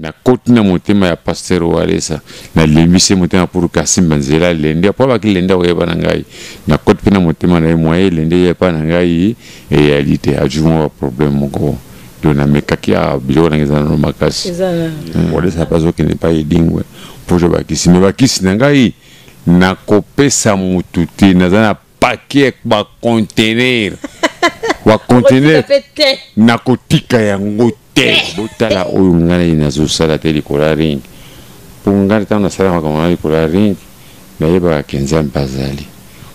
Nakoti na motema ya pasteur Walesa, nalembisi ye motema pour que asimba nzela lende, po abaki lende akoyeba na ngai. Nakoti mpe na motema na ye, moyen lende eya epai na ngai eyali te, azwi mwa ba problème moko. Donc namekaki awa biloko na ngai eza nano makasi. Walesa mpe azokende epai Edingwe mpo ozwa bakisi, mais bakisi na ngai nakopesa mutu te, naza na paquet ba conteneur ba conteneur nakotika yango te. Botala oyo ngai nazosala te likolo ya ring, mpo ngai ntango nasala makambo na likolo ya ring nayebaka ke Nzambe azali,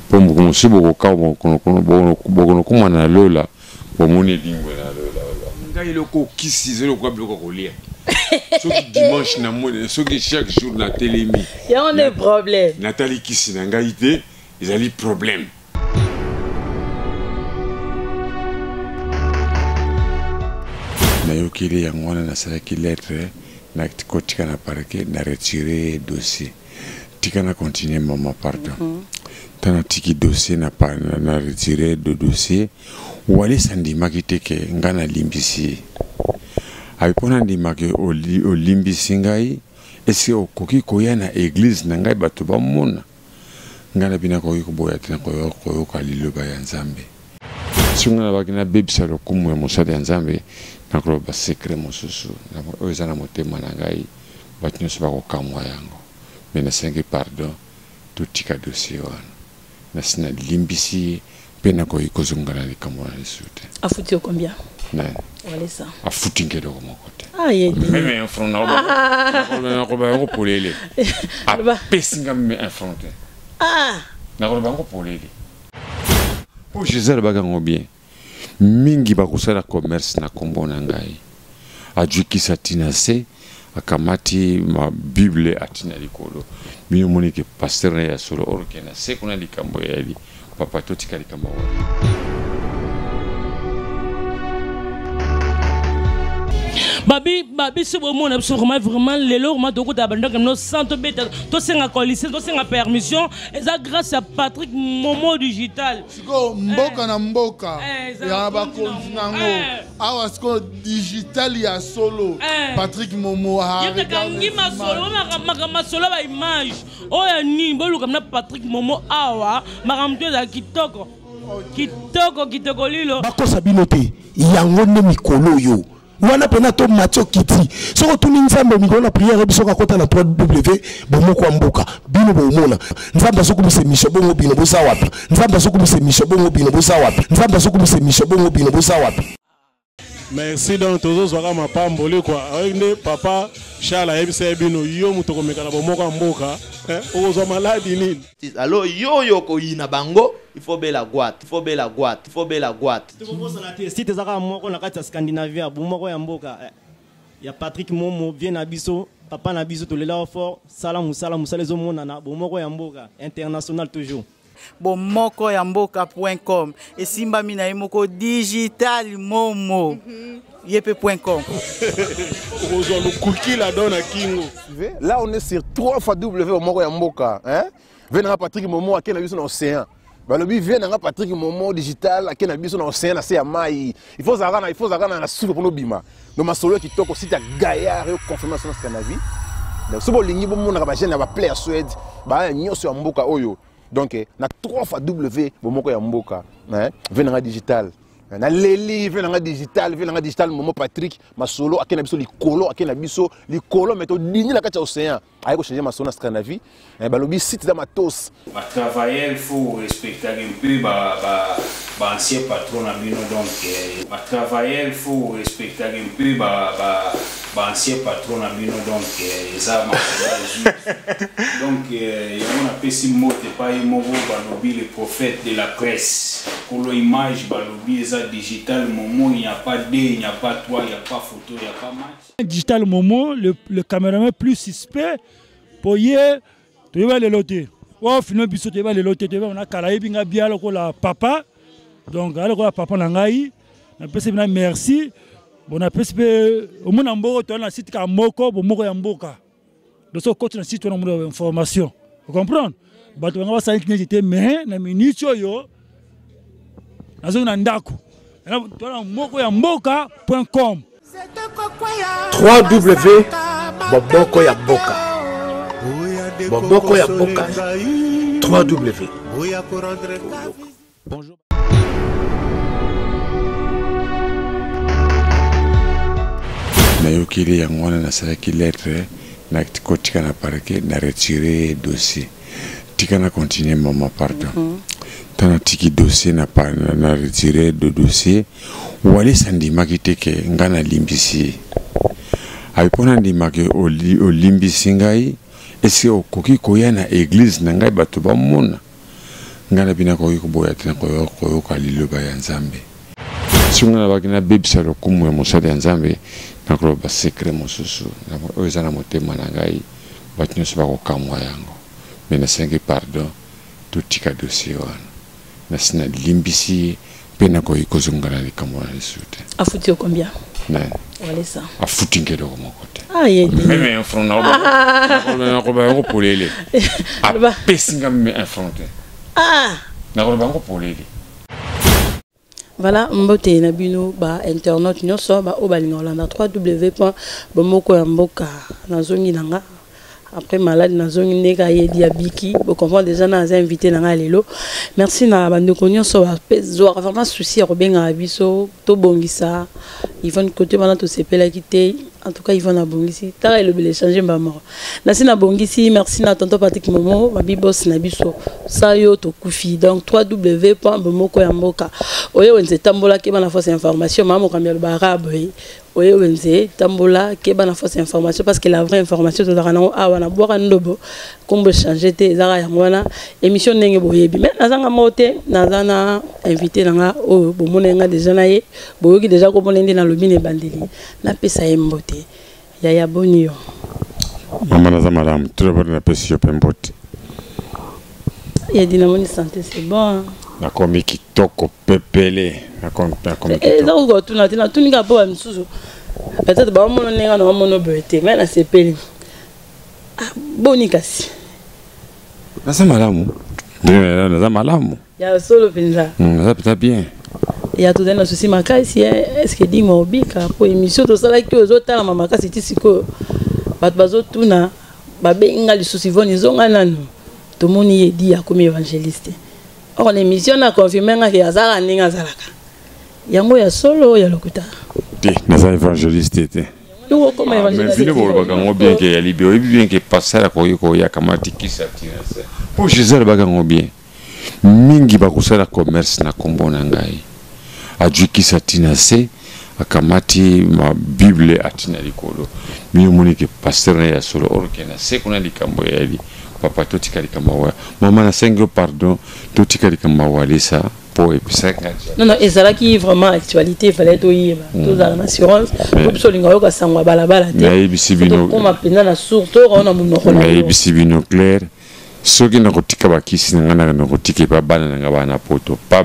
mpo mokolo mosusu bokoka bokonokoma na lola, bomoni Edingwe na lola. Ngai eloko kisi ezali lokola biloko ya kolia soki dimanche na moni, soki chaque jour natelemi yango nde problème, natali kisi na ngai te, ezali problème. Nayokeli yango wana, nasalaki lettre nakotika na parquet, na retire dossier, tika na continuer mama, pardon. Ntango natiki dossier na, na retire de dossier, Walesa andimaki te ke ngai nalimbisi ye. Abi mpo nandimaki olimbisi ngai, eske okoki koya na eglise na ngai bato bamona ngai? Na bino akoki koboya te na koyoka liloba ya Nzambe. Soki ngai nalobaki nabebisa lokumu ya mosali ya Nzambe, nakoloba secret mosusu oyo eza na motema na ngai, bato nyonso bakokamwa yango. Me nasengi pardon, totika dossier wana. Nasi nalimbisi ye mpe nakoki kozonga na likambo wana lisusu te. Afuti yo combien? Nani? Walesa. Afuti ngai eloko moko te. Ah, ye te. Meme un franc nakoloba yango polele. Apesi nga meme un franc te. Ah. Nakoloba yango polele. Po Jésus alobaki yango bien. Mingi bakosala commerce na kombo na ngai. Ajui kisi atina se, akamati ma Bible atina likolo. Bino moni ke pasteur na ya solo, or ke na se kuna likambo eyali. Papa, totika likambo wana. Babi babi so bomona biso vraiment vraiment lelo vraiment tokota bandako no sans tobeta, tosenga coalition, tosenga permission, eza grâce à Patrick Momo Digital. Sikoyo mboka na mboka ya bakonzi nango awa, sikoyo digital ya solo, Patrick Momo. Yekangi masolo, makambo masolo ba image oyo ya nini, boluka na Patrick Momo awa, makambo to ezala kitoko kitoko kitoko lilo. Bakosa bino te, yango nde mikolo oyo wana mpena to mati okiti. Soki otuni Nzambe mikolo na priere, biso kakota na 3W bomoko ya mboka, bino bomona Nzambe azokumisa emission bongo, bino boza wapi? Nzambe azokumisa emission bongo, bino boza wapi? Nzambe azokumisa emission bongo, bino boza wapi? Merci. Donc tozozwaka mapamboli kua oyo nde papa Charles ayebisa ye bino, yo moto okomeka na bomoko ya mboka, okozwa maladi nini? Alors yo oyo okoyina bango, il faut bela goite, il faut bela goite, il faut bela goite. Tokobosana te site eza kaka moko na kati ya Scandinavia, bomoko ya mboka ya Patrick Momo, vie na biso, papa na biso, tolela fort, sala mosala, mosala ezomonana, bomoko ya mboka international toujours. Bomoko ya mboka.com esimbami na ye moko Digital Momo, ye mpe .com. Okozwa lukukila don na kingo. Là on est sur 3 fois W bomoko ya mboka, hein? Venanga Patrick Momo ake na biso na océan. Balobi venanga Patrick Momo Digital ake na biso na océan, na se ya mai. Il faut zaka na, il faut zaka na souffle pour bima. Donc masolo ya kitoko, site ya gaillard yo confirmation na Scandinavie. Donc soki bolingi bomonaka ba jeune ya ba play ya Suède, ba nyonso ya mboka oyo. Donc na 3 fois W bomoko ya mboka, hein? Venanga Digital. Na leli venanga Digital, venanga Digital Momo Patrick masolo ake na biso likolo, ake na biso likolo, mais to dini na kati ya océan. Aye ko changer masolo na Scandinavie. Balobi site za matos. Ba travailleurs, il faut respecter un peu ba ba ba ancien patron na bino. Donc ba travailleurs, il faut respecter un peu ba ba ba ancien patron na bino. Donc eza masolo. Donc yango napesi mbote pa ye moko, balobi le prophète de la presse, kolo image, balobi eza Digital Momo, il n'y a pas deux, il n'y a pas trois, il n'y a pas photo, il n'y a pas match. Digital Momo, le cameraman plus suspect, po ye toyeba lelo te oyo filme biso, toyeba lelo te, toyeba na kala, ayebi nga bia lokola papa, donc aya lokola papa na ngai, napesi bina merci. Bon, napesi mpe omona mboko, toya na site kaka moko, bomoko ya mboka. Donc soki okoti na site wana, omona information, ocomprendre bato banga basali neti te. Mais na minute oyo nazongi na ndako, toya na moko ya mboka point com. 3W. Bomoko ya mboka. Bomoko ya mboka 3W. Bonjour. Nayokeli yango wana, nasalaki lettre nakotika na parquet, na retire dossier. Tika na continue mama, pardon. Ntango natiki dossier na, na retire de dossier, Walesa andimaki te ke ngai nalimbisi ye. Abi mpo nandimaki olimbisi ngai, ese okoki koya na eglise na ngai bato bamona ngai na bino? Akoki koboya te na koyoka liloba ya Nzambe. Soki ngai nabaki nabebisa lokumu ya mosali ya Nzambe, nakoloba secret mosusu oyo eza na motema na ngai, bato nyonso bakokamwa yango. Me nasengi pardon, totika dossier wana. Nasi nalimbisi ye mpe nakoki kozonga na likambo wana lisusu te. Afuti yo combien? Nani? Walesa. Afuti nge eloko moko te. Ah, ye te. Meme un franc, nakoloba yango polele. Apesi nga meme un franc te. Ah. Nakoloba yango polele. Voilà, mbote na bino ba internaute nyonso ba oyo balinga kolanda 3w bomoko ya mboka. Nazongi na nga après malade, nazongi ndenge ayedi abiki, bocomprendre déjà na aza invité na nga lelo. Merci na bandeko nyonso bazwaka vraiment souci ya kobengaka biso tobongisa Yvonne côté wana, tosepelaki te. En tout cas Yvonne abongisi, tala elobeli échange mba moko nasi nabongisi. Merci na tonton Patrick Momo, babi boss na biso, sa yo tokufi. Donc 3w point bomoko ya mboka oyo wenze etambolaki bana force information. Mama mokambi alobaka boye: oye wenze tambola, keba na fausse information, parce que la vraie information tozalaka nango awa na bwaka ndobo. Nkombo echange te, ezaka yango wana émission ndenge boyebi. Mais nazanga moko te, naza na invité na nga oyo bomona nga déjà na ye, boyoki déjà komona nde nalobi na ebandeli. Napesa ye mbote. Yaya, boni yo? Mama, naza malamu. Tout d'abord napesi yo mpe mbote. Yadi, namoni santé c'est bon, hein? Nakomi kitoko pepele, nakomi eza kitoko. Kotuna te, natuni kaka mpo bamisusu peut-être baomona ndenge na bamona boye te. Mais nasepeli. Ah, boni kasi? Naza malamu, ndenge naza malamu. Ya solo mpenza? Naza mpenza bien. Ya tozali na souci makasi. Est ce que Edingwe obika? Po émission tosalaki oyo ezotalama makasi ti sikoyo, bato bazotuna, babenga lisusu: Ivone, ezonga nanu, tomoni ye di akomi évangéliste. Or na émission na confirme nga ke azalaka ndenge azalaka yango. Ya solo, ya lokuta? Te, naza évangéliste te. Yo okoma Ah, mais évangéliste. Bino bolobaka yango bien ke ya libe. Oyebi bien ke pasteur akoki koya kamati kisi atina se mpo Jésus alobaka yango bien: mingi bakosala commerce na nkombo na ngai. Azwi kisi atina se, akamati ma Bible atina likolo. Bino omoni ke pasteur na ye ya solo, or ke na se kuna likambo eyali. Papa, totika likambo ya mama, nasengi yo pardon, totika likambo ya Walesa mpo epesaki nga. Non, non, ezalaki vraiment actualité, fallait toyeba, tozala na assurance po biso olinga oyoka sango ya balabala te. Nayebisi bino. Tokóma mpenza na source, toyoka na monoko na yo. Nayebisi bino clair, soki nakotika bakisi na ngai, nakotika epa bana na ngai, bana poto, pa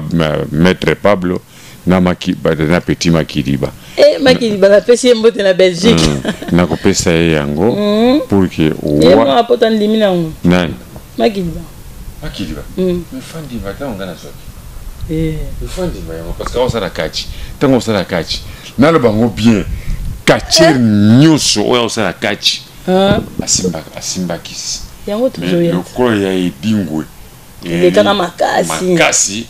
maître Pablo na, na petit Makiliba. Eh, Makiliba, napesi ye mbote na Belgique. Nakopesa ye yango pour que ye moko poto andimi nango. Nani? Makiliba. Makiliba. Mais fandima ntango ngai nazwaki, efandima yango parce que osala kati, ntango osala kati, naloba yango bien, catcheur nyonso oyo osala kati asimbakisi. Yango tozoya. Lokola ya Edingwe elekaka makasi. Makasi,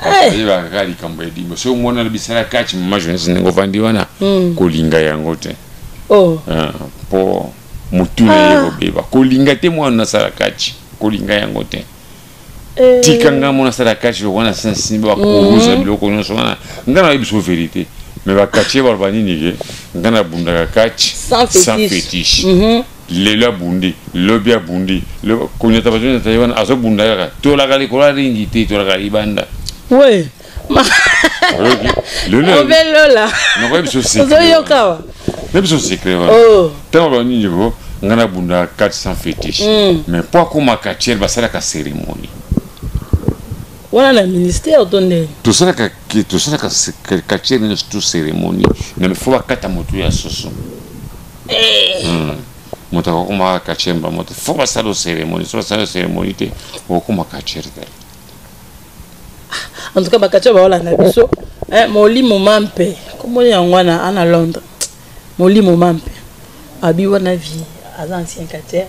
bayebaka kaka likambo ya Edingwe. Soki omona bisala kati, mama journaliste, ndenge ovandi wana, kolinga yango te. Oh. Mpo motu na ye kobeba, kolinga te. Mwana nasala kati, kolinga yango te. Tika nga mona asala kati wana, sinsimba bakuruza biloko nyonso wana. Nga nayebi biso vérité, mais bakati baloba nini? Ke nga nabundaka kati sans fétiche. Lelo abundi, lobi abundi, konyata bazonyata ye wana, azobunda kaka. Tolaka likolo ya ringi te, tolaka libanda. We obelola. Nakoyebi biso secret. Ozoyoka wa. Na biso secret wana. Ntango baloba nini? Bo nga nabundaka kati sans fétiche, mais mpo akóma catcheur, basalaka cérémonie. Wana na ministère to ndenge? Tosalaka, tosalaka catcheur nyonso to cérémonie, mais faut bakata motu ya soso. Moto akokoma catcheur mba moto, faut basala cérémonie. So basala cérémonie te, okokoma catcheur te. En tout cas bakati baolanda biso, molimo mampe komoni yango wana ana Londres, molimo mampe abi wana vie. aza ancien catcheur.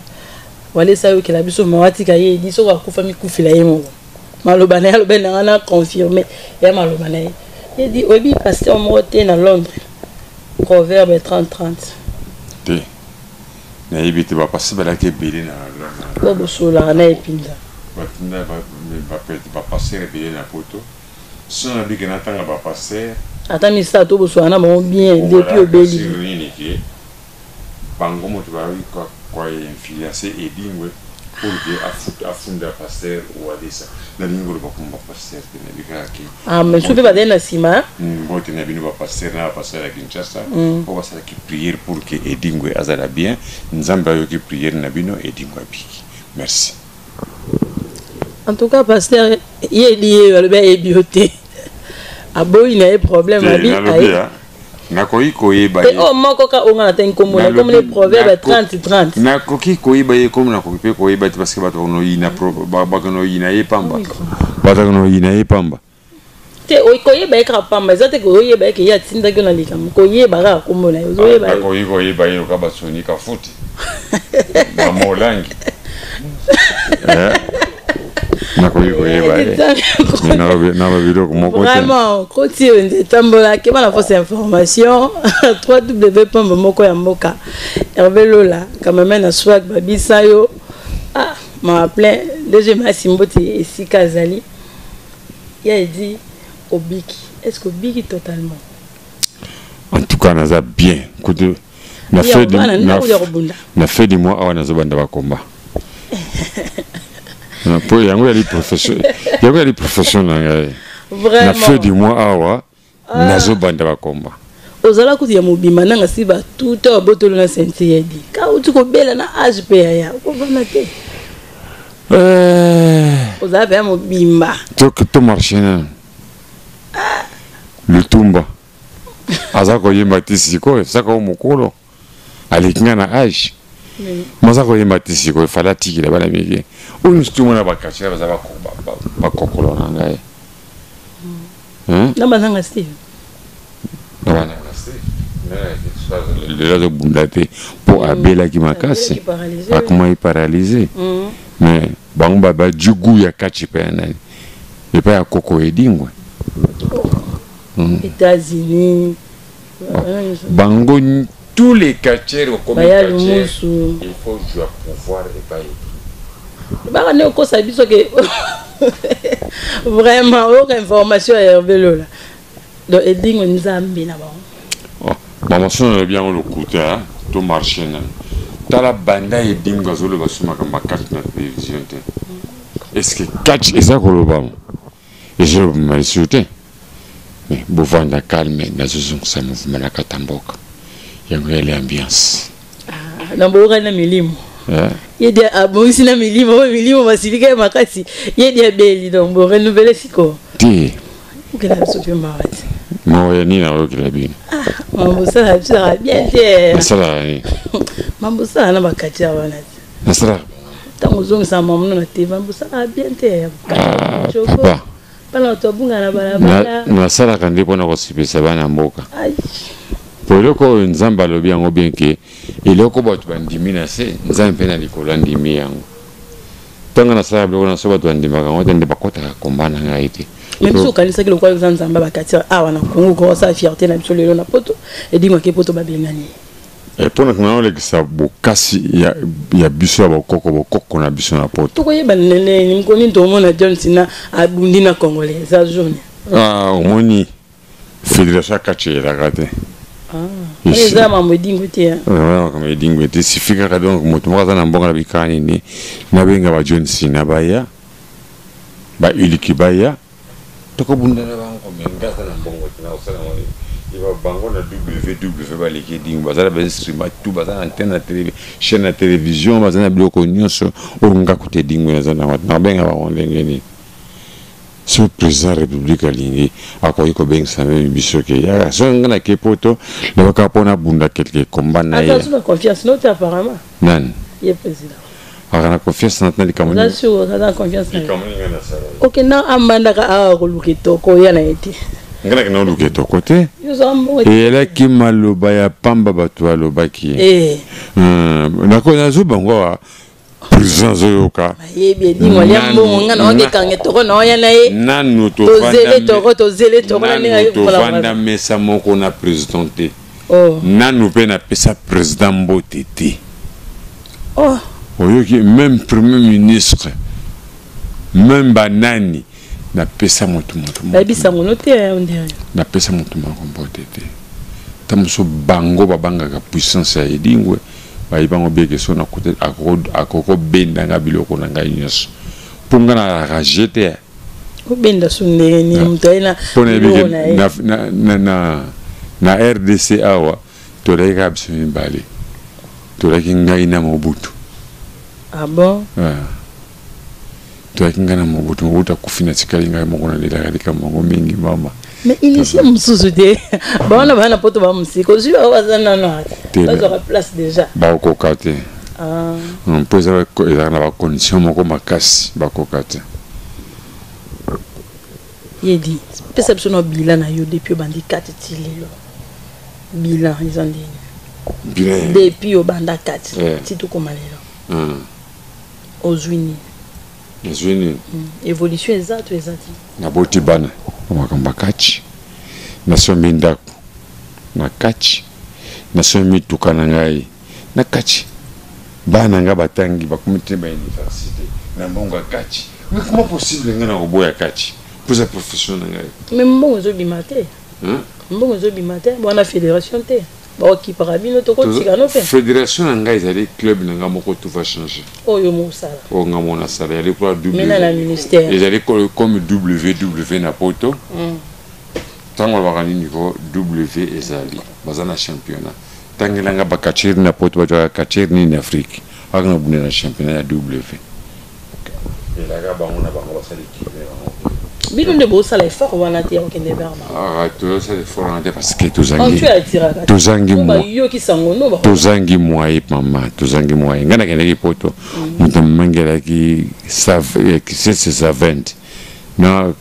Walesa ayokela biso mawa, atika ye edi soki akufa mikufela ye moko. Maloba na ye alobeli na ngai na confirme ya maloba na ye. Edi oyebi pasteur moko te na Londres, Proverbe 30 30? Te, nayebi te. Bapasteur balaki ebele na Londres. Po bosololaka na ye mpenza? Batinda bapasteur ebele na poto. So nabiki natanga bapasteur. Ata misato bosolana na bango bien depuis obeli. Nini ke bango moto bayoki koinfluence Edingwe pour que afunda pasteur Walesa. Nalingi koloba komba pasteur te, nayebi kaka ke Ah, mais soki mpe bazali na nsima. Mbote na bino bapasteur na bapasteur ya Kinshasa oyo basalaki prière pour que Edingwe azala bien. Nzambe ayoki prière na bino, Edingwe abiki. Merci. En tout cas, pasteur ye edi ye alobi ayebi yo te, aboyi na ye problème. Abi Nakoki koyeba ye oyo moko ka oyo nga natangi nkombo na kombo ne Proverbe 30 30. Nakoki koyeba ye komo, nakoki mpe koyeba te, parce que bato bakonoyina, bakonoyina ye pamba, bato bakonoyina ye pamba. Te, koyeba ye kaka pamba eza te. Koyeba ye ke ye atindaki yo na likambo, koyeba kaka nkombo na ye, ozoyeba ye. Nakoki koyeba ye loka basoni kafuti bamolangi, nakoki koyeba ye na biloko moko te. Vraiment, koti oyo nde etambola. Keba na fausse information. 3W pombe moko ya mboka. Hervé Lola kameme na swag babisa yo. Ah, ma plein DG Masi Mboti esika azali. Ya edi obiki, est ce que obiki totalement? En tout cas naza bien kutu. Na fin du, na fin du mois awa nazobanda bakomba po yango yali profession, yango yali profession na ngai. Na fin du mois awa nazobanda bakomba. Ozala kutu ya mobimba nanga si batuta babotolo na ceinture ya di ka uti kobela na age mpe yaya okovanda te, ozala mpe ya mobimba. To marché na lutumba aza koyemba ti sikoyo. Saka o mokolo aleki nga na age, maza koyemba ti sikoyo. Fallait atikela bana mike oyo nyonso. Tomona baquartier baza bakokolo na ngai. Na bananga Steve. Na bananga Steve lelo azobunda te mpo abelaki makasi, akomaki paralysé. Mais bango bajugu ya kati mpe ya nani epai ya koko Edingwe. États-Unis. Bango tous les quartiers okomi Baya quartier, Lumusu. Il faut jouer pouvoir epai. Baka nde okosa biso ke vraiment oyoka information ya Hervé Lola. Donc Edingo Nzambe na bango. Mama, so nalobi yango lokuta to marché nano. Tala, banda Edingo azoloba so makambo ya kati na télévision te. Est ce que catch eza kolobama, ezolobama lisusu te? Mais bovanda calme, nazozongisa mouvement na kati ya mboka. Yango yali ambiance. Na boyokani na milimo. Ye di abongisi na milimo oyo milimo basilika ye makasi. Ye di abeli, donc bo renouvele sikoyo. Te. Okela biso mpe mawa te. Mawa ya nini nakoyokela bino? Mambo osala biso ezalaka bien te. Nasalaka nini? Mambo osala na bakati wana te. Nasalaka. Ntango ozongisa mamono na te, mambo osalaka bien te. Ah, papa. Bana bato babunga na balabala. Nasalaka nde mpona kosepelisa bana mboka. Ai. Po eloko oyo Nzambe alobi yango bien ke eloko bato bandimi na se, Nzambe mpe na likolo andimi yango. Ntango nasalaka biloko na so, bato bandimaka yango te, nde bakɔtaka komba na ngai te. Mais biso okanisaki lokola eza Nzambe bakati awa na Congo kosala fierté na biso. Lelo na poto, Edingwaki poto babengani ye. Mpona na olekisa bokasi ya biso ya bokoko, bokoko na biso na poto. Tokoyeba nene mokoni tomona John Sina abundi na Congolais eza jaune. Ah, omoni fédération ya catch eyelaka te. Oyo eza mambo Edingo te, hein. Makambo Edingo te, suffit kaka donc moto moko aza na mbongo na bikaka nini, nabenga ba John Sina baya, bailiki baya, tokobunda na bango. Me nga aza na mbongo te, nakosala yango nini? Eba bango na ww baleki Edingo, baza na bainstrument tout, baza na antenne na télé, chaîne na télévision, baza na biloko nyonso oyo nga kuta Edingo naza nango te. Nakobenga bango ndenge nini? So président ya république alingi, akoki kobengisa meme biso ke yaka. So nga nake poto, lobaka mpo nabunda quelque combat na ye. Aza na confiance no te apparemment. Nani? Ye président. Aka na confiance na likambo Oza nini? sûr aza na confiance na ye? Likambo nini nga nasala ye? Okenda ambandaka awa koluka etoko oya na ye te. Ngai nakenda koluka etoko te. Yo ozwaka mbongo te. Eyalaki maloba ya pamba bato balobaki. Eh. Nazwi bango awa président azoyoka. Bayebi edingo alia mbongo nga na okekanga etoko na oya na ye. Nanu Tozele toko tozele toko na ndenge nanu ayoki tovanda mesa moko na président te. Oh. Nanu mpe napesa président mbote te. Oh. Oyoki même premier ministre même banani napesa moto moto moko. Bayebisa ngo no te on dirait. Napesa moto moko mbote te. Ta mosusu bango babangaka puissance ya Edingwe, bayebi bango bien ke soki nakuta akoki kobenda nga biloko na ngai nyonso. Mpo nga na rage te. Obenda so ndenge nini moto aye na Mpo nayebi biloko ke na ye. na RDC awa tolaki kaka biso mibale. Tolaki ngai na Mobutu. Ah bon? Ah. Tolaki ngai na Mobutu. Mobutu akufi natikali ngai moko nalelaka likambo yango mingi mama. Mais initie mosusu te. Bawana bana poto ba mosika ozwi bango baza nano Te, bazwaka place déjà. Bakokoka te. Ah. Mpo ezalaka na bacondition moko makasi bakoka te. Yedi, pesa biso na bilan na yo depuis obandi kati ti lelo. Bilan eza ndenge? Bilan. Depuis obanda kati Eh. ti tokoma lelo. Ozwi nini? Nazwi nini? Évolution eza to eza te? Naboti bana na makambo ya kati, nasombi ndako na kati, nasombi mituka na ngai na kati, bana na ngai batangi bakomi te ba université na mbongo ya kati. Mais comment possible ngai na koboya kati mpo eza profession na ngai? Mais mbongo ezobima te. Hein? Mbongo ezobima te, wana fédération te. Baokipaka bino tokotika no mpe. Fédération na ngai ezali club na ngai moko, tout va changer. Oyo mosala. Oyo ngai moko nasala ezali kwa W. Mena na ministère. Ezali comme WW na poto. Ntango balobaka nini ko W ezali baza na championnat. Tangelanga bakacheri na poto bazwaka kacheri nini na Afrique aka na bunda na championnat ya W. Elaka bango na bango basali équipe na bango. Bino nde bosala effort wana te ya kokende vers bango. Ah, tozosala effort wana te parce que En tozangi tu atiraka. tozangi Po mwa bayokisa ngo no ba. tozangi moye mama, tozangi moye. Ngai nakendaki poto, moto amangelaki kisese savente na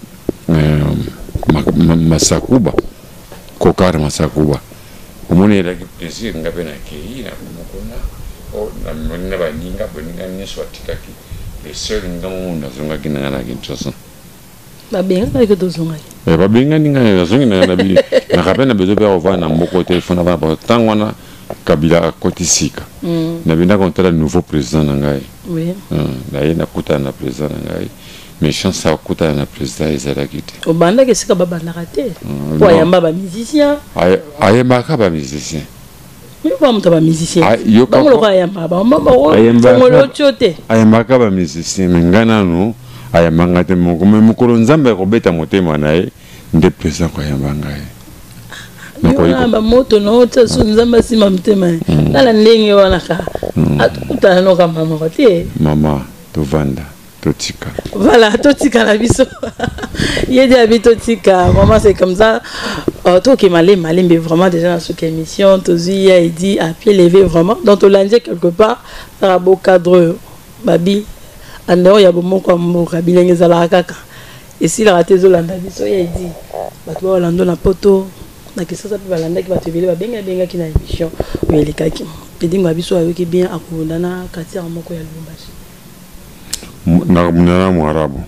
masakuba kokar masakuba. Omoni elaki plaisir ngai mpe nakei na mokona namoni na baninga baninga nyonso batikaki le seul nga momo nazongaki na ngai na Kinshasa. Babengaki tozongaki. Eh, babengani ngai nazongi na na bino nakape na besoin mpe ya kovanda na moko te fo navanda parce ntango wana Kabila akoti sika. Nabenda kotala nouveau président na ngai. Oui. Naye nakutana na président na ngai, mais chance ya kokutana na président ezalaki te. Obandaki esika babandaka te. Po Non. ayamba ba musicien. Ayembaka ba musicien. Mais ba moto ba musicien. Ah, yoka Bango lokola ayambaka bango mama oyo Ayembaka- fongolo otio te. Ayambaka ba musicien mais ngai nanu ayambanga te moko, mais mokolo Nzambe akobeta motema na ye nde président koyamba ngai. Yo wana bamoto na otia so Nzambe asima motema ye. Tala ndenge wana ka. Atukutana noka mama te. Mama tovanda totika. Voilà, totika na biso. Yedi abi totika. Vraiment c'est comme ça. Toke malembe malembe vraiment déjà dans cette émission tozui ya Edi à pied levé vraiment. Donc tolandi quelque part par beau cadre babi en dehors ya bomoko ya mboka bilenge ezalaka kaka. Esilaka te ezolanda biso ya Edi. Bato balando na poto na Kinshasa mpe balandaki bato ebele babengi abengaki na émission oyo elekaki. Edingo ya biso ayoki bien akobunda na quartier moko ya Lubumbashi. Nakobunda na Mwarabu.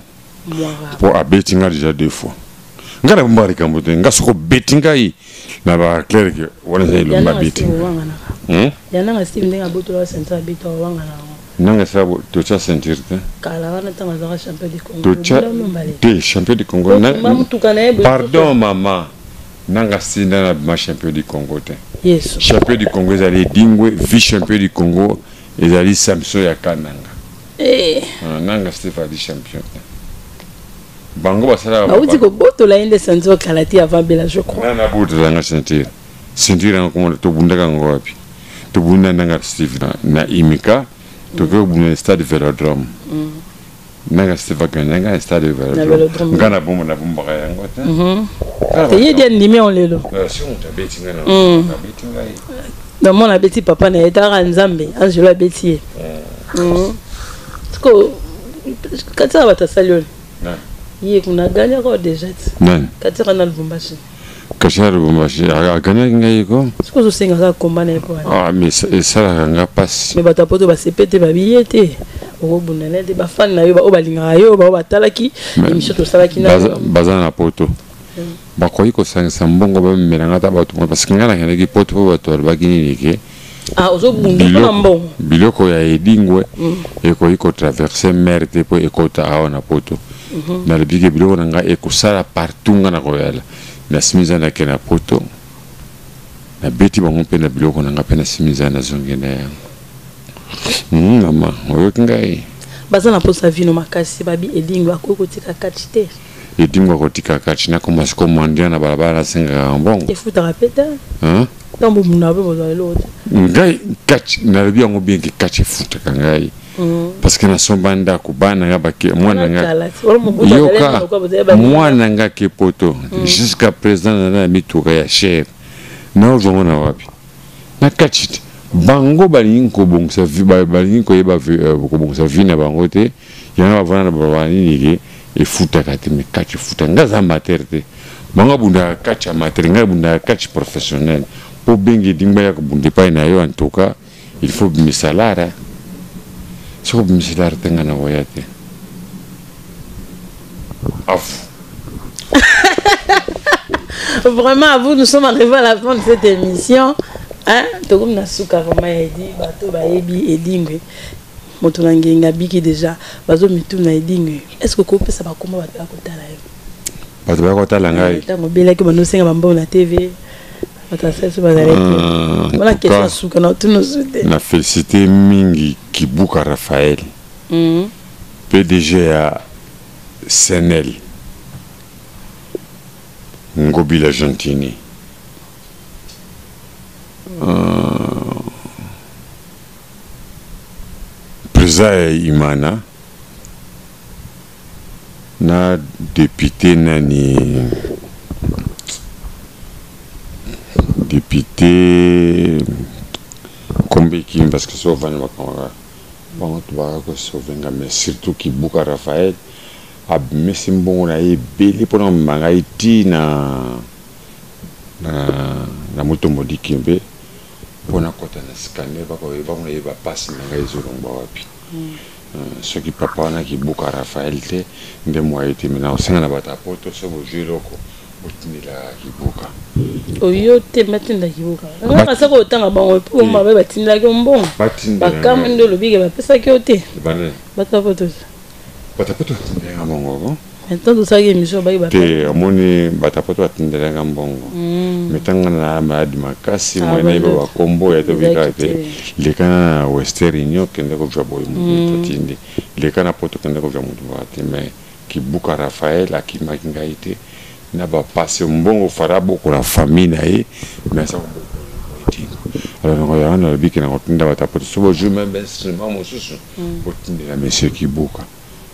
Mwarabu. Po abeti nga déjà 2 fois. Nga na bombaka likambo te, nga soko beti ngai na ba clair ke wana eza elomba Yananga beti. Steve owanganaka. Yananga Steve ndenge abotola ceinture abeta owangana yango. Nanga sabo totia ceinture te. Kala wana ntango azalaka champion du Congo. Totia Obunda mobale. te champion du Congo. Otumba motuka na ye boye. Pardon mama. Nanga sinda na ma champion du Congo te. Yesu. Champion du Congo ezali Edingwe, vice champion du Congo ezali Samson ya Kananga. Eh. Ah, Nanga Steve ali champion te. Bango basalaka Bauti kobotola ye nde ceinture kala te avant Bela je crois. Nana abotola nga ceinture. Ceinture yango komona tobundaka yango wapi? Tobunda Nanga Steve na Imika, tokoki kobunda na stade Velodrome. Nanga Steve akenda nga na stade Na Velodrome. Velodrome. Nga na bomba nabombaka yango te. Te ye di andimi yango lelo. Si moto abeti nga na abeti ngai. Namona abeti papa na ye talaka Nzambe Angelo abeti ye. Siko kati ya bato asali oyo. Na. Ye kuna gagnaka déjà ti. Nani? Katira na Lubumbashi. Katira Lubumbashi agagnaki ngai ko. Soki ozosenga kaka komba na ye mpo wana. Ah mais esalaka nga mpasi. Mais bato ya poto basepe te babiye te okobunda na ye te bafani na yo baoyo balingaka yo baoyo batalaki émission tosalaki na baza na poto bakoki kosangisa mbongo bamemela nga ata bato parce que ngai nakendaki poto mpo bato balobaki nini ke Ah, ozobunda mpona mbongo. Biloko ya Edingwe ekoki ko traverser mer te mpo ekota awa na poto. Nalobi ke biloko na ngai ekosala partout ngai nakoyala. Nasimi nzela nake na poto, nabeti bango mpe na biloko na ngai mpe nasimi nzela nazongi na yango. Mama, oyoki ngai? Baza na mposa vino makasi, babi Edingwe akoki kotika catch te. Edingwe akotika catch, nakoma sikoyo mendiant na balabala nasengaka mbongo. Efutaka mpe te. Hein? Ntango bobundaka mpe bozwa eloko te. Ngai catch nalobi yango bien ke catch efutaka ngai. Parce que nasomba ndako bana nga bake mwana nga yoka mwana nga ke poto jusqu'à présent naza na mituka ya cher naozwa ngo na wapi na catch te bango balingi kobongisa balingi koyeba kobongisa vie na bango te yango bavanda na baba nini ke efutaka te mais catch efutaka nga aza amateur te bango abundaka catch amateur ngai abundaka catch professionnel mpo bengi edingba ya kobunda epai na yo en tout cas il faut bimisa lara soki obimisi lara te ngai nakoya te afu. Vraiment, à vous, nous sommes arrivés à la fin de cette émission. Hein? Tokomi na suka vraiment ya Edi, bato bayebi Edingwe. Moto na ngenga biki déjà, bazo mituna Edingwe. Est-ce que kopesa bakoma bato ya kotala yo? Bato baya kotala ngai. Ntango obelaki bando osenga bambongo na TV, bato ya seso bazalaki. Wana question ya suka na otuna osu te. Na félicité mingi Kibuka Raphaël, PDG ya CNL, Ngobila Gentini. Président ya Imana na député nani député Kombeki parce que so ovandi makambo bango tobaka kosauve nga mais surtout Kibuka Raphaël abimisi mbongo na ye ebele mpona komema ngai ti na na Mutombo Dikembe mpona kota na scanner bakoyeba yeba mpasi na ngai ezolongwa wapi. Soki papa wana Kibuka Raphaël te nde moye te mais nakosenga na bato ya poto so bozwi eloko botindela Kibuka. Oyo te batinda Kibuka ngaka soko otanga bango mpo mabe batindelaki yo mbongo bakamwe nde olobi ke bapesaki yo te bato ya poto. Bato ya poto batindelaka mbongo ko maintenant tosalaki émission baki ba te omoni bato ya poto batindelaka mbongo mais ntango na maladi makasi moye nayeba bakombo ya tobikaka te leka na Western Union kende kozwa boye moto atindi leka na poto kende kozwa moto baka te mais Kibuka Raphaël akimaki ngai te na bapasi mbongo fara bokola famille na ye mais aza kobokola alors nango yango nalobi ke nakotinda bato ya poto so bozwi meme instrument mosusu botindela monsieur Kibuka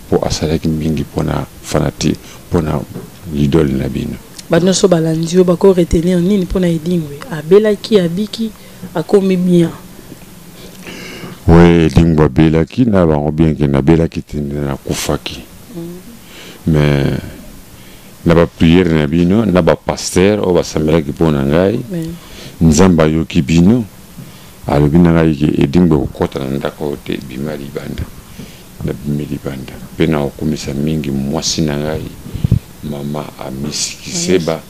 mpo asalaki mingi mpona fanati mpona idole na bino. Bato nyonso balandi yo bako retenir nini mpona Edingwe? Abelaki, abiki, akomi bien. We Edingwe abelaki na bango bien ke nabelaki te nde nakufaki mais na bapriere na bino na bapasteur oyo basambelaki mpo na ngai Nzambe ayoki bino alobi na ngai ke Edingwe kokɔta na ndako oyo te bima libanda. Nabimi libanda mpe nakokumisa mingi mwasi na ngai mama Amisi Kiseba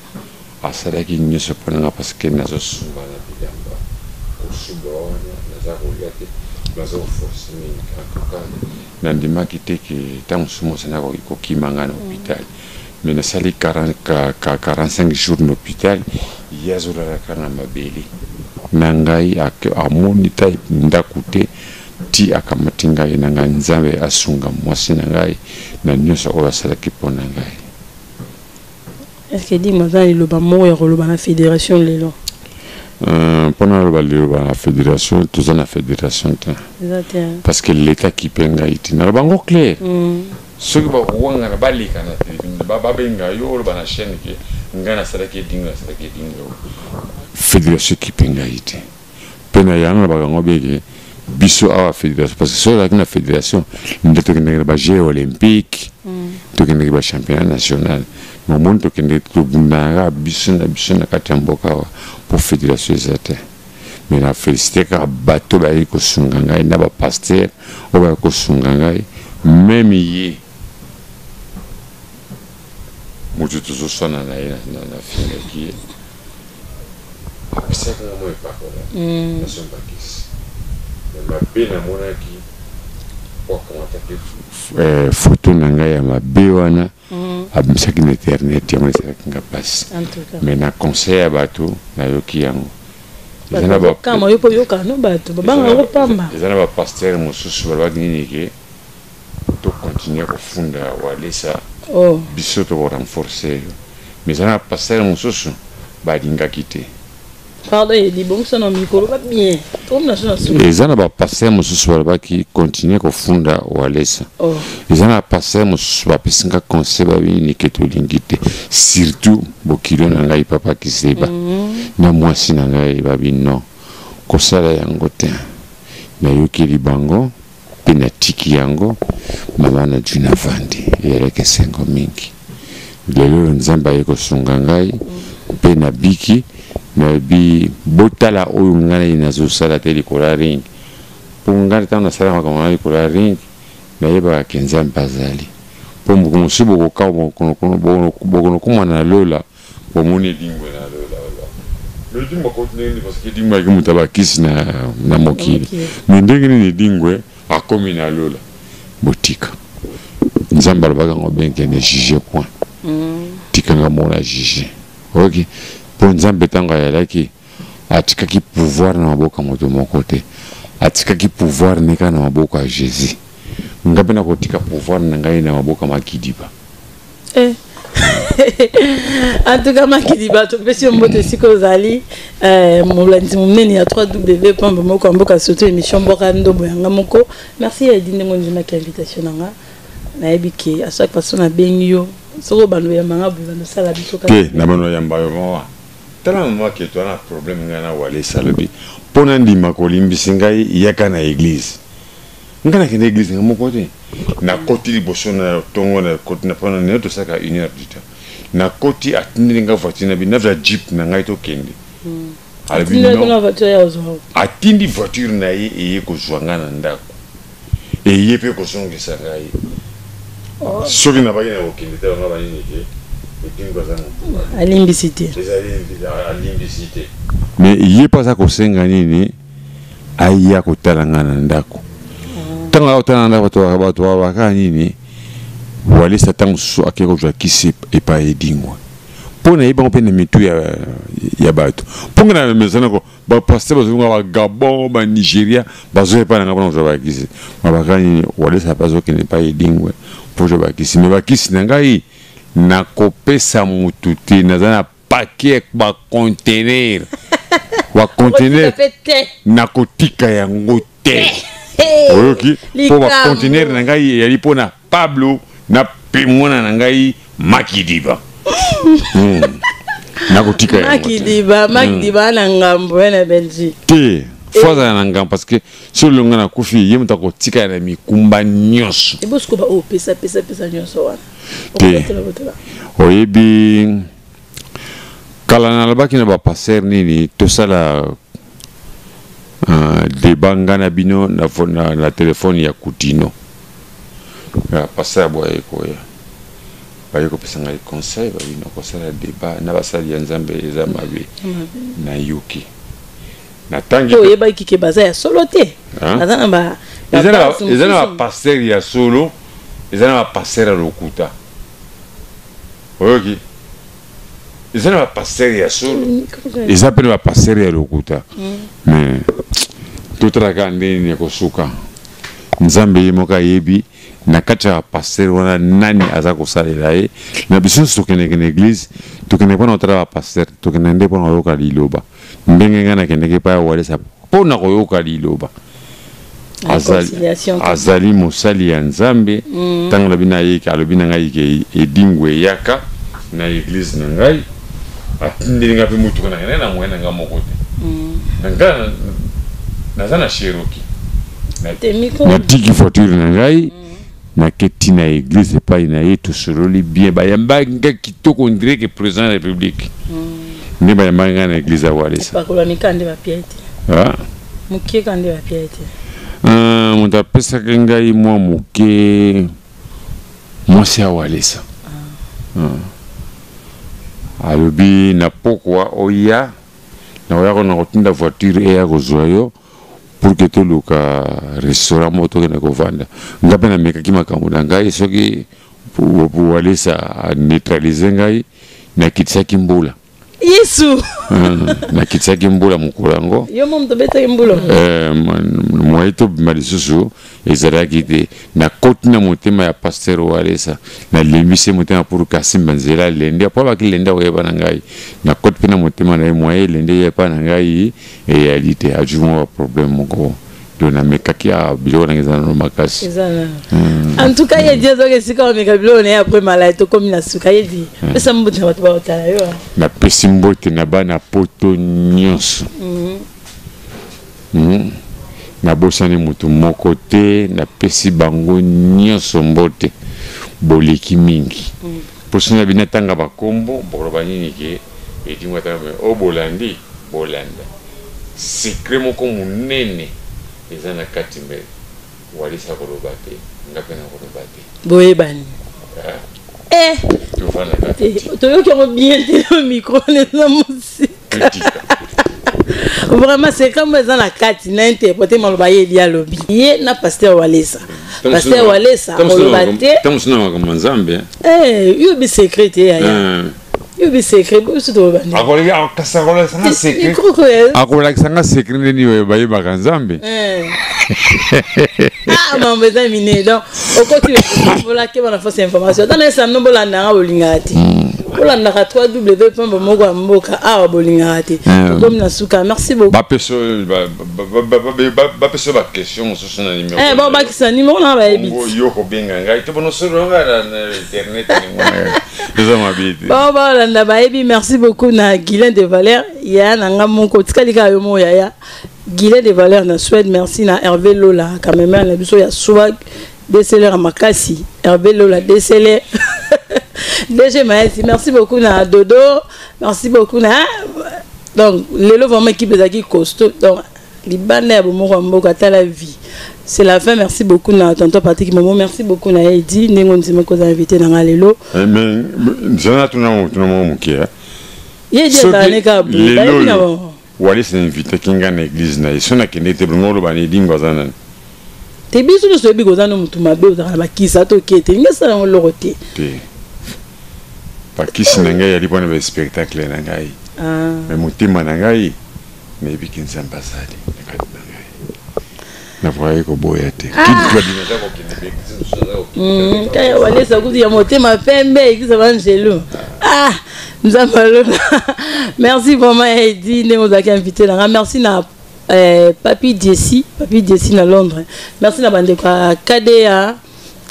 asalaki nyonso mpo na ngai parce que nazosuba na bilamba kosuba wana naza kolia te naza koforce mingi en tout cas nandimaki te ke ntango mosusu mwasi nakoki kokima ngai na hôpital mais nasali 45 jours na hôpital ye azolalaka na mabele na ngai amoni ta ndako te ti akamati ngai na ngai Nzambe asunga mwasi na ngai na nyonso oyo asalaki mpo na ngai. Est-ce que Edingwe aza na liloba moko ya koloba na fédération lelo? Mpo naloba liloba na fédération, toza na fédération te parce que l'état kipe ngai te naloba yango clair. Soki bakowangana baleka na télévision babenga yo oloba na chaîne ke ngai nasalaki Edingwe nasalaki Edingwe fédération kipe ngai te mpe na yango nalobaka yango beke biso awa fédération parce que soki ozalaki na fédération nde tokendaki na ba jeux olympique. Tokendeki ba championnat national, mais omoni tokendeki tobundaka kaka biso na biso na kati ya mboka awa mpo fédération eza te. Mais na félicité kaka bato bayaki kosunga ngai na ba pasteur oyo bayaki kosunga ngai, même ye moto tozoswana na ye, nafingaki ye, apesaki nga mwa epakola, nasombakisi. Mais mabe namonaki po akamataki photo na ngai ya mabe wana, abimisaki na internet, yango esalaki nga mpasi. Mais na conseil ya bato nayoki yango. Kama yo mpo oyokaka no bato babanga yango pamba. Eza na bapasteur mosusu balobaki nini ke tocontinue kofunda Walesa, biso tokorenforce yo. Mais eza na bapasteur mosusu balingaki te. Pardon, Edi, bongisa na mikolo ba bien. Tokomi na so na suka. Eza na bapasteur mosusu balobaki continue kofunda Walesa. Eza na bapasteur mosusu bapesi nga conseil, babini ke tolingi te, surtout bokilo na ngai papa Kiseba na mwasi na ngai, babi non, kosala yango te. Nayokeli bango mpe natiki yango. Mama na juna vandi, eyalaki esengo mingi. Lelo oyo Nzambe aye kosunga ngai mpe nabiki. Nayebi botala oyo ngai nazosala te likolo ya ring, mpo ngai ntango nasala makambo na likolo ya ring, nayebaka ke Nzambe azali. Mpo mokolo mosusu bokoka bokonokoma na lola, bomoni Edingwe na lola. Mais Edingwe akoti ndenge nini? Parce que Edingwe ayaki moto ya bakisi na mokili. Mais ndenge nini Edingwe akomi na lola? Botika Nzambe alobaka yango bien ke ne juge point, tikanga moko na juge. Oyoki? Mpo Nzambe ntango ayalaki, atikaki pouvoir na maboko ya moto moko te, atikaki pouvoir ne kaka na maboko ya Jésus. Nga mpe nakotika pouvoir na ngai na maboko ya Makidiba. Eh. En tout cas, Makidiba, topesi yo mbote esika ozali, molandi monene ya 3W Pambe moko ya mboka, surtout émission Mboka Ndobo yanga moko. Merci Edi ndenge ondimaki invitation na nga. Nayebi ke à chaque façon nabengi yo, soki obanda oyamba nga boye, banda osala biso kaka. Te, na bano yamba yo mawa. Tala mama ke toza na problème ngai na Walesa, alobi mpo na ndima kolimbisi ngai, yaka na église. Ngai nakende église nga moko te. Nakoti liboso na tongo, nakoti na mpona nini tosalaka une heure du temps. Nakoti, atindeli nga voiture na bino, nazwa jeep na ngai tokende. Alobi Atindeli non. kuna voiture ya kozwa. Atindi voiture na ye eye kozwa ngai na ndako, eye mpe kozongisa ngai. Soki nabaki na kokende te, bango banini ke Edingwe aza motu alimbisi te. Ezali alimbisi te. Mais ye mpe aza kosenga nini? Aya kotala ngai na ndako. Ntango aya kotala na ndako, bato babaka nini? Walesa ntango mosusu akei kozwa kisi epai Edingwe, mpo na ye bango mpe na mitu ya bato. Mpo ngai na mesanako bapasteur bazonga ba Gabon, ba Nigeria, bazoya epai na ngai mpona kozwa bakisi. Babaka nini? Walesa mpe azokende epai Edingwe mpo kozwa bakisi. Me bakisi na ngai nakopesa motu te, naza na paquet bacontener, bacontener nakotika yango te. Oyoki? Mpo bacontener na ngai eyali mpo na Pablo na mpe mwana na ngai Makidiba. Nakotika yango te. Makidiba, Makidiba na ngambo ya na Belgique. Te, fo azala na ngambo, parce que soki longa nakufi, ye moto akotikala na mikumba nyonso. Ebosiko ba oyo pesa pesa pesa nyonso wana. Te, oyebi kala nalobaki na bapasteur nini, tosala débat nga na bino na telefone ya Kutino. Pasteur boye koya, baye kopesa ngai conseil, babino kosala débat na basali ya Nzambe eza mabe. Nayoki, natangi. Oyebaki ke baza ya solo te? Baza na ba Eza na bapasteur ya solo, eza na bapasteur ya lokuta. Oyoki? Eza na bapasteur ya solo, eza mpe na bapasteur ya lokuta. Mais totala kaka ndenge nini ekosuka. Nzambe ye moko ayebi na kati ya bapasteur wana nani aza kosalela ye. Na biso nyonso tokendeke na église, tokendeke mpona kotala bapasteur, tokendeke nde mpona koyoka liloba. Ndenge ngai nakendeke epai ya Walesa mpona koyoka liloba, azali mosali ya Nzambe. Ntango alobi na ye, alobi na ngai ke Edingwe eyaka na église na ngai, atindeli ngai mpe motuka na ngai na moyen na ngai moko te. Na ngai naza na Cherokee, natiki voiture na ngai. Naketi na église epai na ye, tosololi bien, bayambaki nga kitoko, on dirait que président ya république. Nde bayambaki ngai na église ya Walesa. Epakolami ka nde bapia ye te. Ah. Moke ka nde bapia ye te. Ah, moto apesaki ngai mwa moke, mwasi ya Walesa. Ah. Alobi na pokwa oya, nakoya na kotinda voiture eya kozwa yo pour que toluka restaurant moko tokende kovanda. Nga mpe namekaki makambo na ngai, soki Walesa aneutralize ngai, nakitisaki mbula. Yesu! Nakitisaki mbula mokolo yango. Yo mo moto obetaki mbula? Moye tobima lisusu ezalaki te. Nakoti na motema ya pasteur Walesa, nalembisi motema pour que asimba nzela lende, po abaki lende akoyeba na ngai. Nakoti mpe na motema na ye, moye lende eyeba na ngai eyali te, azwi mwa baproblème moko. Donc namekaki awa, biloko nanga eza nano makasi. Eza nano. En tout cas, ye di azwaki esika omeka biloko na ye après malade. Tokomi na suka, ye di pesa mbote na bato baotala yo. Napesi mbote na bana poto nyonso. Nabosani motu moko te, napesi bango nyonso mbote, boleki mingi. Mposo na bino atanga bakombo, bokoloba nini ke edingo atanga oyo bolandi bolanda. Secret moko monene eza na kati, me Walisa koloba te, nga mpe nakoloba te. Boyebani. Eh. Tovanda kaka. Toyoki yango bien te na micro, eza mosika. Vraiment, secret moko eza na kati na interprete maloba ye edi alobi ye na pasteur Walesa. Pasteur Walesa akoloba te. Ntango mosusu na makambo ya Nzambe. Yo bi secret te, yaya. Yo bi secret biso toloba nde. Akolakisa secret, akolakisa nga secret ndeni oyo bayebaka Nzambe. Ah, mambo eza minene. Donc okoti bolake bana fausse information ata na esano, bolandanga, bolingaka te. Bolandaka 3W pambo moko ya mboka awa, bolingaka te. Tokomi na suka, merci beaucoup. Bapesa baquestion mosusu na numéro. Babakisa numéro na bayebi. Yo kobenga ngai te, bonosolo ngai na internet, eza mabe te. Bao balanda bayebi. Merci beaucoup na Guilain de Valeur, yaya na nga moko, tikali kaka yo moko, yaya Guilain de Valeur na Suède. Merci na Hervé Lola, cameraman na biso ya swag, DSLR makasi, Hervé Lola DSLR, DG Maesi. Merci beaucoup na Dodo, merci beaucoup na, donc lelo vraiment équipe ezalaki costaud. Donc libanda ya bomoko ya mboka, tala vie, c'est la fin. Merci beaucoup na tonton Patrick Momo, merci beaucoup na Edi ndenge ondima kozala invité na nga lelo. Mais nzela tuna tuna moko moke. Ye Edi azala ne kaka boye, bayebi na bango. Walesa invitaki nga na église na ye, so nakende te, bongo oloba na Edingo aza nani? Te, biso nyonso oyebi koza no motu mabe, ozalaka na bakisi, ata okie te, lingi asala yango eloko te. Te, bakisi na ngai yali mpona baspectacle na ngai, me motema na ngai nayebiki Nzambe azali na kati na ngai, nakoki koboya te. Kaya Walesa kutu ya motema pembe, eglise Bangelu, ah, Nzambe aloba. Merci vraiment Edi ndenge ozalaki invité na nga. Merci na Papi Jesse, Papi Jesse na Londres. Merci na bandeko ya KDA,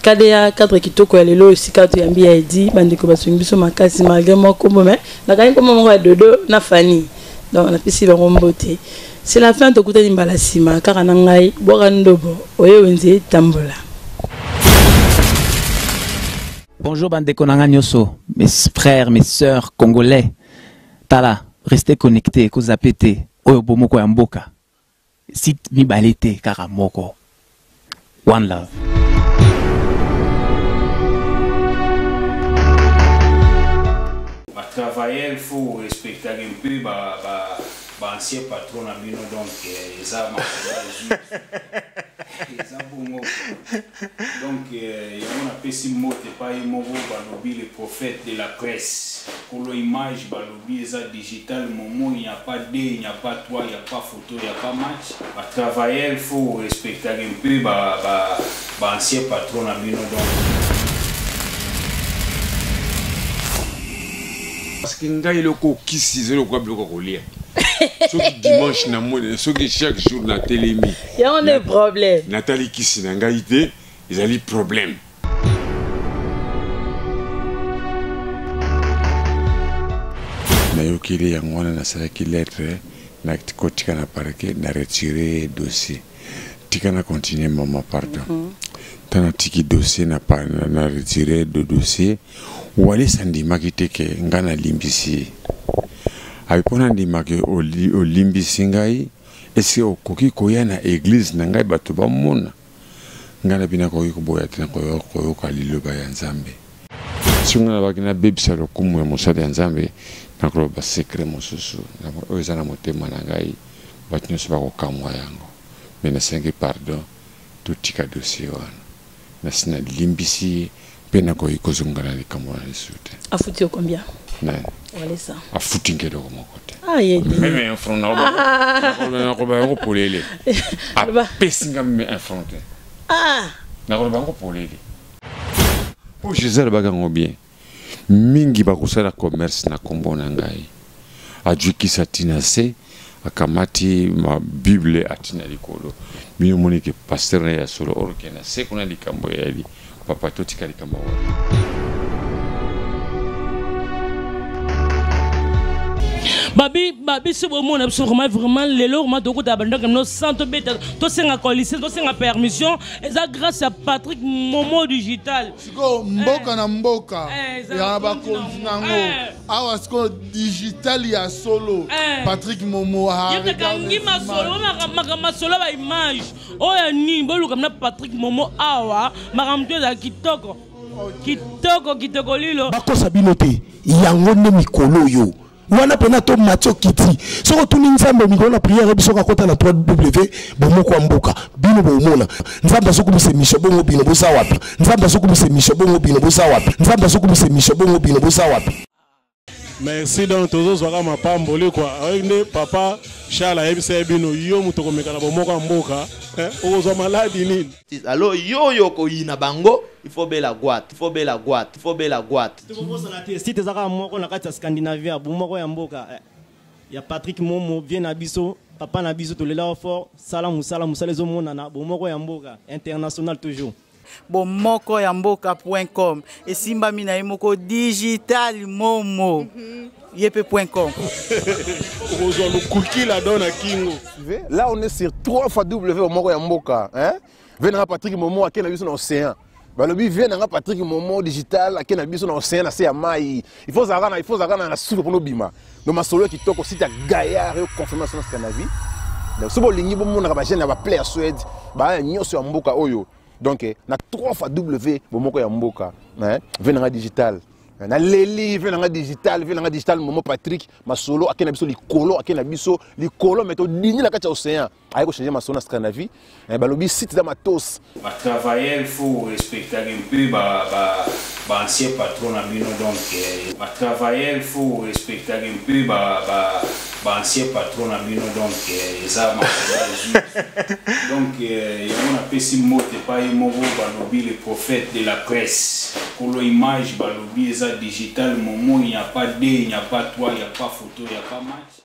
KDA cadre kitoko ya lelo, esika toyambi ya Edi. Bandeko basungi biso makasi malgré mwa kombo, mais nakangi kombo moko ya Dodo na Fanny, donc napesi bango mbote. C'est la fin, tokutani mbala nsima kaka na ngai bwaka ndobo oye wenze tambola. Bonjour bandeko na nga nyonso, mes frères, mes sœurs congolais. Tala, restez connectés, kozape te, oyo bomoko ya mboka. Site mibale te, kaka moko. One love. Batravailleur, il faut respectaka un peu baancien patron na bino. Donc eza eza bongo. Donc yango napesi mbote epai ye moko, balobi le prophète de la presse, kolo image, balobi eza digital momo, il n'y a pas deux, il n'y a pas trois, il n'y a pas photo, il n'y a pas match. Batravailleur, il faut respectaka un peu baancien patron na bino. Donc parce que ngai eloko okisi eza lokola biloko ya kolia. Soki dimanche namoni, soki chaque jour natelemi, yango nde problème. Natali kisi na ngai te, ezali problème. Nayokeli yango wana, nasalaki lettre nakotika na parquet, na retire dossier. Tika na continue, mama, pardon. Ntango natiki dossier na, na, na retire de dossier, Walesa andimaki te ke ngai nalimbisi ye. Abi mpo nandima ke olimbisi ngai, eske okoki koya na eglise na ngai bato bamona? Ngai nabi nakoki koboya te, nakoyoka liloba ya Nzambe. Soki ngai nalobaki nabebisa lokumu ya mosali ya Nzambe, nakoloba secret mosusu oyo eza na motema na ngai, bato nyonso bakokamwa yango. Mais nasengi pardon, totika dossier wana. Nasi nalimbisi ye mpe nakoki kozonga na likambo wana lisusu te. Afuti yo combien? Nani? Walesa. Afuti ngai eloko moko te. Ah, ye te. Meme un franc nakoloba yango polele. Apesi ngai meme un franc te. Ah. Nakoloba yango polele. Mpo Jésus alobaki yango bien. Mingi bakosala commerce na kombo na ngai. Ajui kisi ati na se, akamati ma Bible ati na likolo. Bino moni ke pasteur na ya solo or ke na se kuna likambo eyali. Papa totika likambo wana. Babi babi so bomona biso vraiment vraiment lelo vraiment tokota bandako no sans tobeta tosenga coalition tosenga permission eza grâce ya Patrick Momo digital. Sikoyo mboka na mboka Eh, eza ya bakonzi bakonzi na nango Eh. awa sikoyo digital ya solo Eh. Patrick Momo ah, ye regarde akangi les masolo images. makambo masolo ya baimage oyo ya nini boluka na Patrick Momo awa makambo to ezala kitoko kitoko kitoko lilo. Bakosa bino te, yango nde mikolo oyo wana mpena to mati okiti. Soki otuni Nzambe mikolo na priere, biso kakota na 3w bomoko ya mboka, bino bomona Nzambe azokumisa émission bongo bino boza wapi? Nzambe azokumisa émission bongo bino boza wapi? Nzambe azokumisa émission bongo bino boza wapi? Merci. Donc tozozwaka mapamboli quoi. Oyo nde papa Charles ayebisa ye bino, yo moto okomeka na bomoko ya mboka, okozwa maladi nini? Alors yo oyo okoyina bango, il faut bela goite, il faut bela goite, il faut bela goite. Tokobosana te site eza kaka moko na kati ya Scandinavia, bomoko ya mboka ya Patrick Momo, vie na biso, papa na biso, tolela fort. Sala mosala, mosala ezomonana, bomoko ya mboka international toujours. Bomoko ya mboka.com esimbami na ye moko digital Momo ye mpe .com. Okozwa lukukila do na kingo. Là on est sur 3 fois W bomoko ya mboka, hein? Vie nanga Patrick Momo ake na biso na océan. Balobi vie nanga Patrick Momo digital ake na biso na océan na se ya mai. Il faut zalaka na, il faut zalaka na souffle pour nobima. Donc masolo ya kitoko site ya gaillard yo confirmation na Scandinavie. Donc soki bolingi bomonaka ba jeune ya ba play ya Suède, ba ya nyonso ya mboka oyo. Donc na 3 fois W bomoko ya mboka, hein? Vie nanga digital. Na leli vie nanga digital, vie nanga digital Momo Patrick masolo ake na biso likolo, ake na biso likolo mais to dini na kati ya océan. Aye ko changer masolo na Scandinavie. Balobi site za matos. Ba travailleurs faut respecter un peu ba ba ba ancien patron na bino donc ba travailleurs faut respecter un peu ba ba ba ancien patron na bino donc eza masolo donc yango na pesi mbote pa ye moko balobi le prophète de la presse kolo image balobi eza digital Momo, il n'y a pas deux, il n'y a pas trois, il n'y a pas photo, il n'y a pas match.